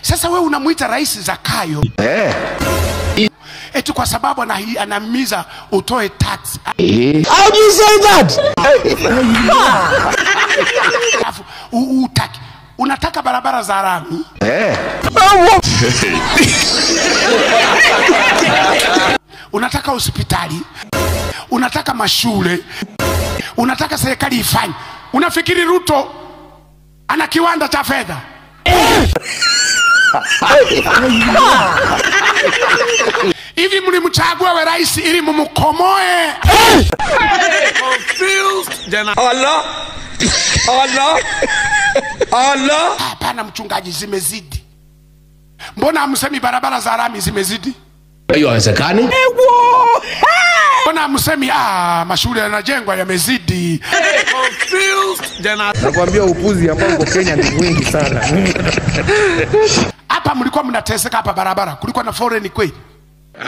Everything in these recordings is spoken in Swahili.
Sasa wewe unamuita Rais Zakayo eti kwa sababu anamiza utoe tax. How do you say that? Alafu utaki. Unataka barabara za lami. Unataka hospitali, unataka mashule, unataka serikali ifanye. Unafikiri Ruto ana kiwanda cha fedha? Hivi mlimchagua we rais ili mumkomoe? Allah, Allah, Allah. Hapana mchungaji, zimezidi. Mbona hamsemi barabara za lami zimezidi? Hiyo haiwezekani. Mbona hamsemi mashule yanajengwa yamezidi? Nakwambia upuzi ambao uko Kenya ni mwingi sana. Hapa mlikuwa mnateseka hapa barabara, kulikuwa na foreign kweli?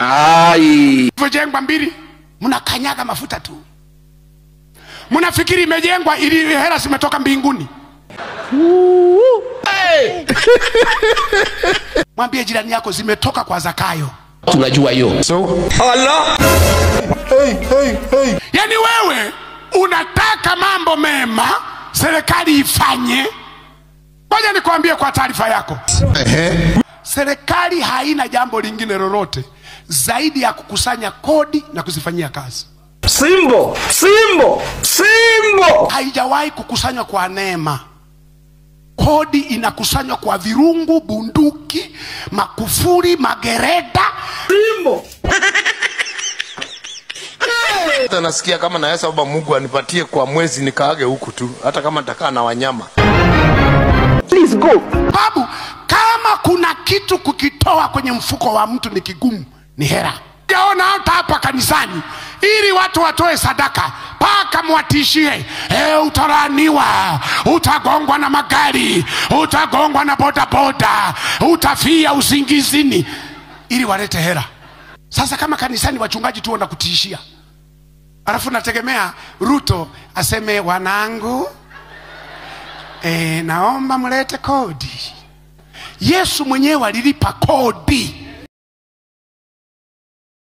Ai. Mjengwa mbili, mnakanyaga mafuta tu. Mnafikiri imejengwa ili hela zimetoka mbinguni? Mwambie jirani yako zimetoka kwa Zakayo. Tunajua hiyo. So Allah. Hey, hey, hey. Yaani wewe unataka mambo mema serikali ifanye. Ngoja nikwambie kwa taarifa yako. Serikali haina jambo lingine lolote zaidi ya kukusanya kodi na kuzifanyia kazi. Simbo, simbo, simbo. Haijawahi kukusanywa kwa neema. Kodi inakusanywa kwa virungu, bunduki, makufuri, magereda. Simbo. Hata nasikia kama naweza baba Mungu anipatie kwa mwezi nikaage huku tu, hata kama nitakaa na wanyama. Please go. Babu, kama kuna kitu kukitoa kwenye mfuko wa mtu ni kigumu, ni hela. Yaona hata hapa kanisani ili watu watoe sadaka, paka mwatishie, utalaniwa, utagongwa na magari, utagongwa na bodaboda, utafia usingizini, ili walete hela. Sasa kama kanisani wachungaji tu wanakutishia, alafu nategemea Ruto aseme wanangu, naomba mlete kodi. Yesu mwenyewe alilipa kodi.